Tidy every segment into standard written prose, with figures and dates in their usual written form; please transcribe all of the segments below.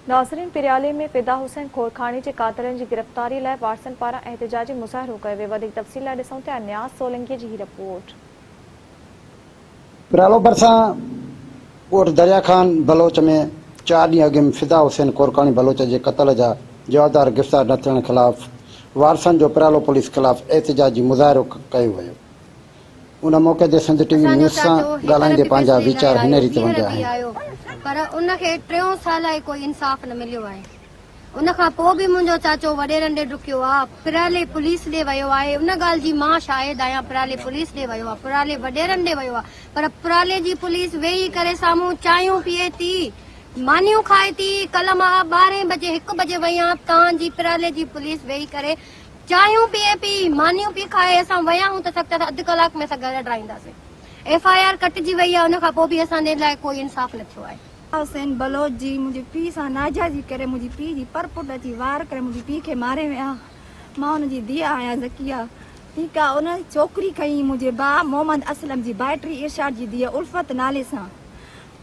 ناظرين پريالي ۾ فدا حسين کورکاڻي جي قاتلن جي گرفتاري لاء وارثن پاران احتجاجي مظاهرو ڪيو ويو وڌيڪ تفصيل لاء ڏسون ٿا نياز سولنگي جي هي رپورٽ. پريالو ڀرسان ڳوٺ دريا خان بلوچ ۾ چار ڏينهن اڳ ۾ فدا حسين کورکاڻي بلوچ جي قتل جا جوابدار گرفتار نه ٿيڻ خلاف وارثن جو پريالو پوليس خلاف احتجاجي مظاهرو ڪيو ويو. ان موقعي تي سنڌ ٽي وي اسان جو نيوز سان چاچو هيڪر ڳالهائيندي به پنهنجا فيصلي لاء ويچار هن آيو ريت ٻيهر ونڊيا به آهن. آيو پر ان کي ٽيون سال آهي ڪوئي انصاف نه مليو آهي ان کان پوء به منهنجو چاچو وڏيرن ڏي ڊڪيو آ پرالي پوليس ڏي ويو آهي ان ڳالهه جي مان شاهد آهيان پرالي پوليس ڏي ويو آ پرالي وڏيرن ڏي ويو آ پر پرالي جي پوليس ويهي ڪري سامهون چانهيون پيئي ٿي مانيون کائي ٿي ڪلهه مان ٻارهين بجي هڪ بجي وئي آهيان تان جي پرالي جي پوليس ويهي ڪري چانهيون پيئي پي، مانيون پي کائي اسان ويا آهيون ته سخت اڌ ڪلاڪ ۾ اسان گهر اڏرائينداسين. ايف I R ڪٽجي وئي آهي ان کان پوء به اسان جي لاء ڪوئي انصاف نه ٿيو آهي. حسين بلوچ جي منهنجي پيء سان ناجائزي ڪري منهنجي پيء جي پر پٽ اچي وار ڪري منهنجي پيء کي ماري ويا مان ان جي ڌيء آهيان ذڪيه ٺيڪ آ ان ڇوڪري کنئي منهنجي ڀاء محمد اسلم جي ڀائٽي ارشاد جي ڌيء الفت نالي سان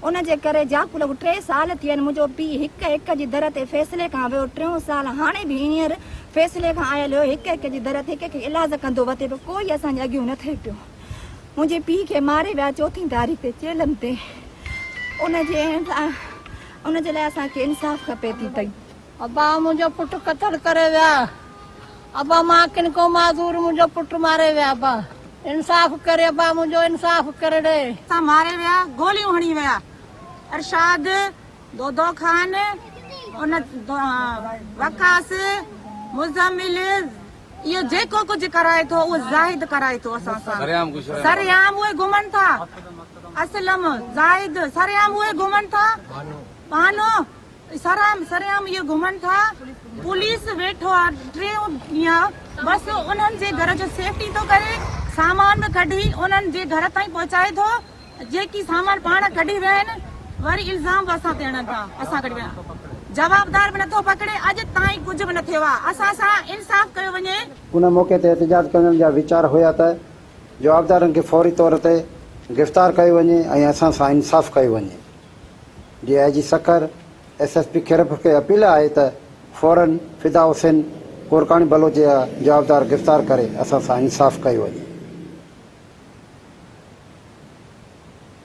ان جي ڪري جاکوڙ لڳو. ٽي سال ٿي ويا آهن، منهنجو پيء هڪ هڪ جي در تي فيصلي کان ويو. ٽيون سال هاڻي به هينئر فيصلي کان آيل هيو. هڪ هڪ جي در تي هڪ هڪ علاج ڪندو وتي پيو. ڪوئي اسان جي اڳيون نه ٿئي پيو. منهنجي پيء کي ماري ويا چوٿين تاريخ تي چيلم تي. ان جي ان جي لاء اسان کي انصاف کپي ٿي پئي. ابا منهنجو پٽ قتل ڪري ويا ابا مان ڪن کان معذور منهنجو پٽ ماري ويا ابا انصاف ڪري ابا منهنجو انصاف ڪري ڏي. سان ماري ويا گوليون هڻي ويا ارشاد دودو خان ان وقاص مزمل اهو جيڪو ڪجهه ڪرائي ٿو اهو زاهد ڪرائي ٿو اسان سان سرعام اهي گهمن ٿا اسلم زاهد سرعام اهي گهمن ٿا بانو سرعام سرعام اهي گهمن ٿا پوليس ويٺو آ ٽيون ڏينهن آ بس انهن جي گهر جو سيفٽي ٿو ڪري سامان به ڪڍي انهن جي گهر تائين پهچائي ٿو جيڪي سامان پاڻ ڪڍي ويا آهن وري الزام به اسان تي هڻن ٿا اسان ڪڍي ويا جوابدار به نٿو پڪڙي اڄ تائين ڪجهه به نه ٿيو آ اسان سان انصاف ڪيو وڃي. ان موقعي تي احتجاج ڪندڙن جا ويچار هيا ته جوابدارن کي فوري طور تي گرفتار ڪيو وڃي ۽ اسان سان انصاف ڪيو وڃي. D I G Sukkur, S S P Khairpur کي اپيل آهي ته فورن فدا حسين ڪورڪاڻي بلوچ جا جوابدار گرفتار ڪري اسان سان انصاف ڪيو وڃي.